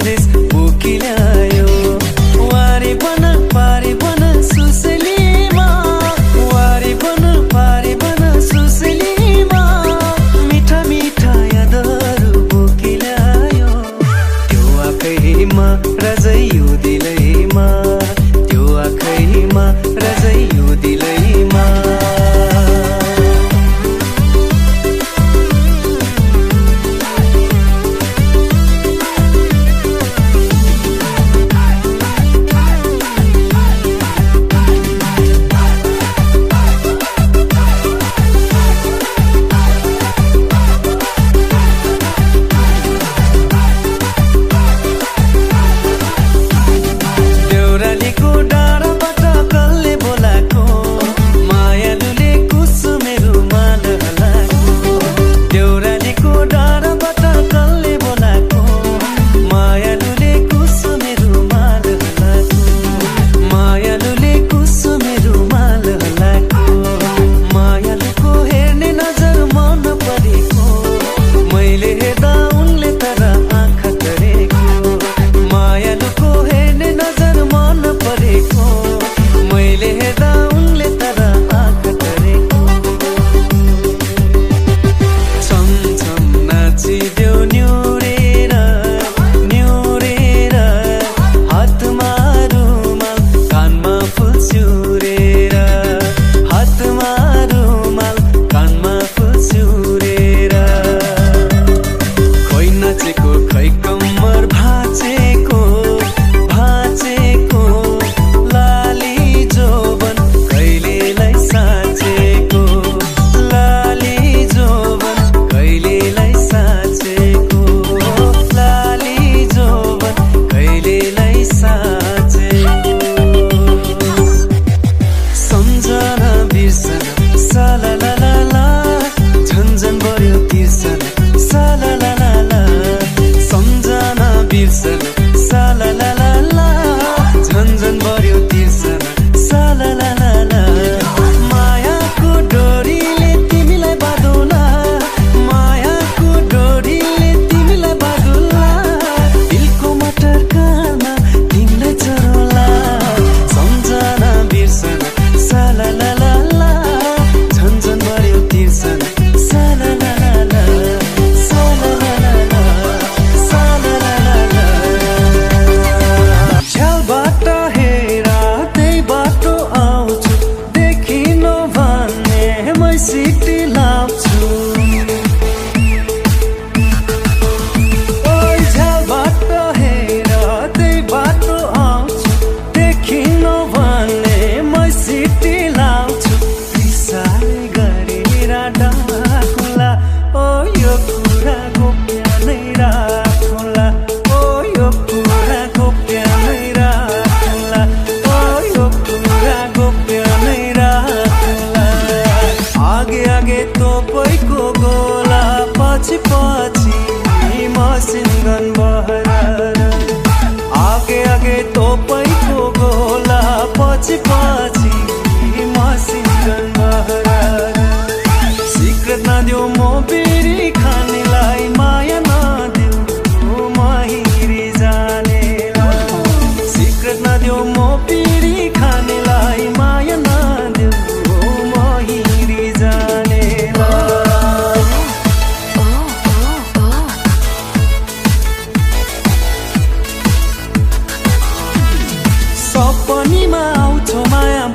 सन्देश बोकिल्यायो वारी बन पारी बन सुसलीमा वारी बन पारी बन सुसलीमा मिठा मिठा यादहरू बोकिल्यायो त्यो आँखैमा रजैयो दिलैमा त्यो आँखैमा रजैयो दिलैमा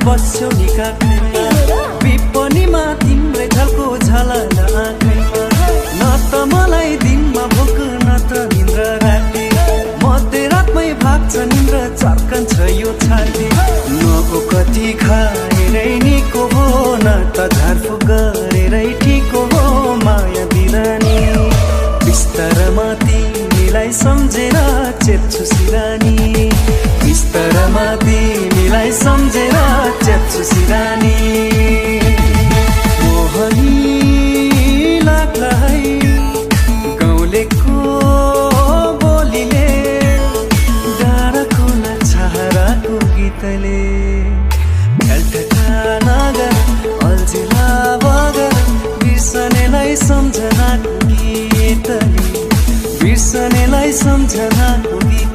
बस्छौ नि काखैमा विपनीमा तिम्रै झल्को झलल आँखैमा न त मलाई दिनमा भोक न त निन्द्र राति मध्यरातमै भाग्छ निन्द्र चर्कन्छ यो छाती नको कति खाएरै निको हो न त झारफुक गरेरै ठिको हो माया बिरानी बिस्तारमा तिमीलाई सम्झेर चेप्छु सिरानी बिस्तारमा तिमीलाई सम्झेर चेप्छु सिरानी मोहनी लाग्ला है गाउँलेको बोलीले डाँडा खोला छाराको गीतले खेल्ठा नगर अल्झिला बगर बिर्सनेलाई सम्झनाको गीतले बिर्सनेलाई सम्झनाको गीत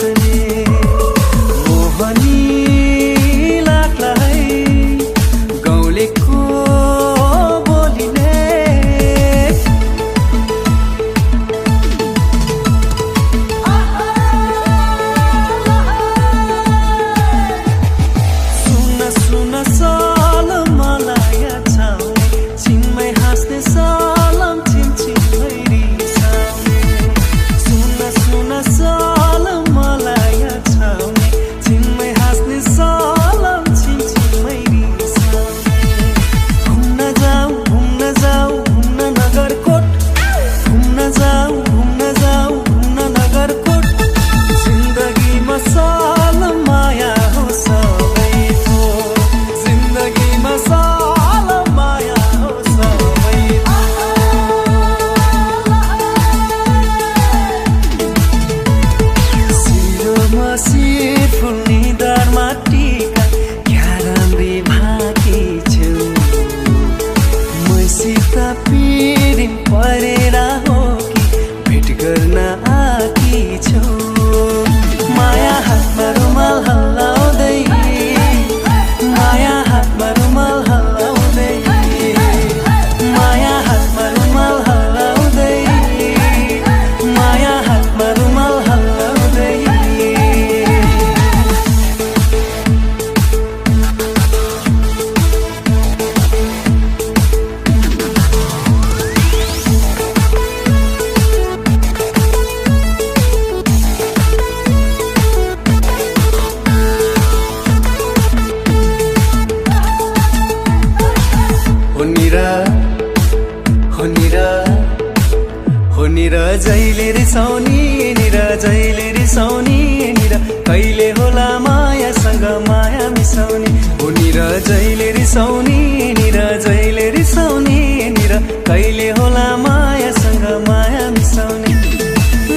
जहिले रिसाउने निरा जहिले रिसाउने निरा कहिले होला मायासँग माया मिसाउने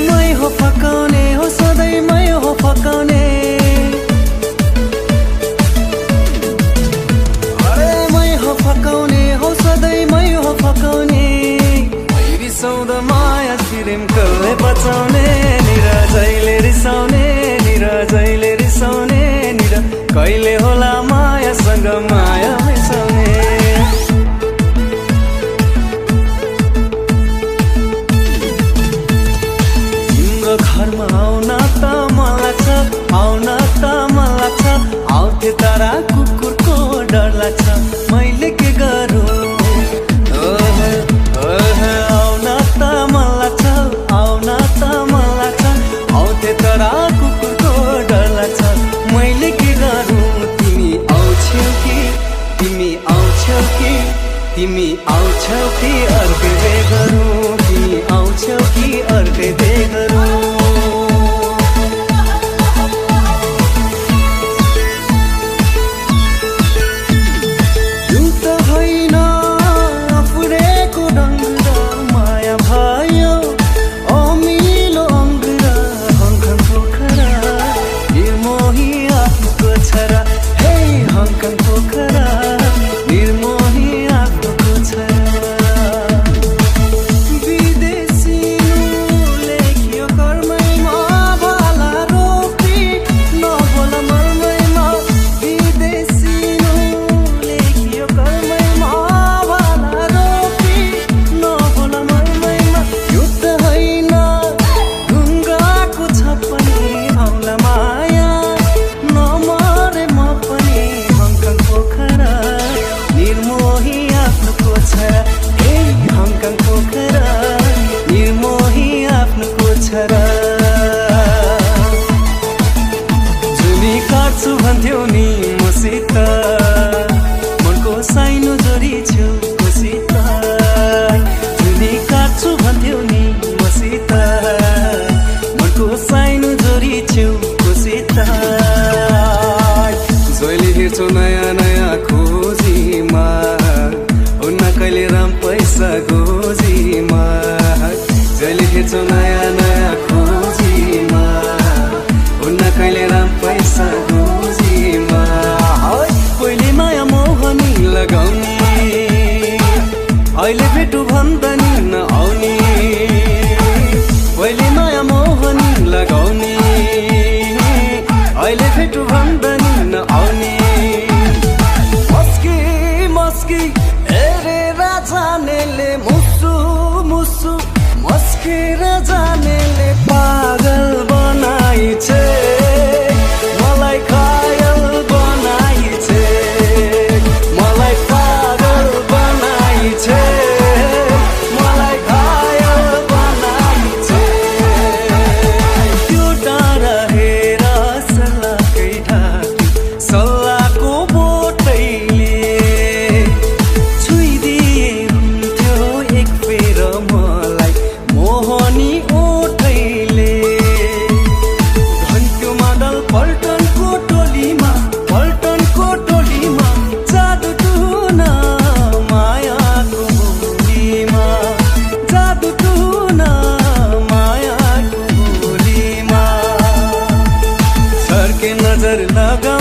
मै हो फकाउने हो सधैँ मै हो फकाउने मै हो फकाउने हो सधैँ मै हो फकाउने रिसाउँदा माया सिरिम कसले बचाउने निरा जहिले रिसाउने निरा जहिले रिसाउने निरा कहिले होला मायासँग माया मिसाउने तिम्रो घरमा आउन त मन लाग्छ आउन त मन लाग्छ आउँथे तारा कुकुरको डर लाग्छ मैले के गरौँ आउन त मन लाग्छ आउन त मन लाग्छ आउँथे तारा कुकुरको डर लाग्छ मैले के गरौँ तिमी आउँछौ कि तिमी आउँछौ कि तिमी आउँछौ कि अर्कै बे गरौँ तिमी आउँछौ कि अर्कै बे गरौँ जुनी काट्छु भन्थ्यौ नि मसित मनको साइनो जोडी छेउकोसित जुनी काट्छु भन्थ्यौ नि मसित मनको साइनो जोडी छेउकोसित जहिले हेर्छौ नयाँ नयाँ खोजीमा हुन्न कहिले राम पैसा गोजीमा जहिले हेर्छौ नयाँ नयाँ खोजीमा हुन्न कहिले राम पैसा गोजीमा पहिले माया मोहनी लगाउने अहिले भेटु भन्दा नि नआउने पहिले माया मोहनी लगाउने अहिले भेटु भन्दा नि नआउने मस्की मस्की हेरेर जानेले मुसु मुसु मस्केर जानेले पागल बनाइछ मलाई घायल बनाइछ मलाई पागल बनाइछ मलाई घायल बनाइछ त्यो टाढा हेर सल्लाहकै ढाकी सल्लाहको बोटैले छुइदिए हुन्थ्यो एक फेर मलाई मोहनी ओठैले घन्टो मादल पल्टनको टोलीमा जादु टुन मायाको बोलीमा जादु टुन मायाको बोलीमा सर्के नजर लगा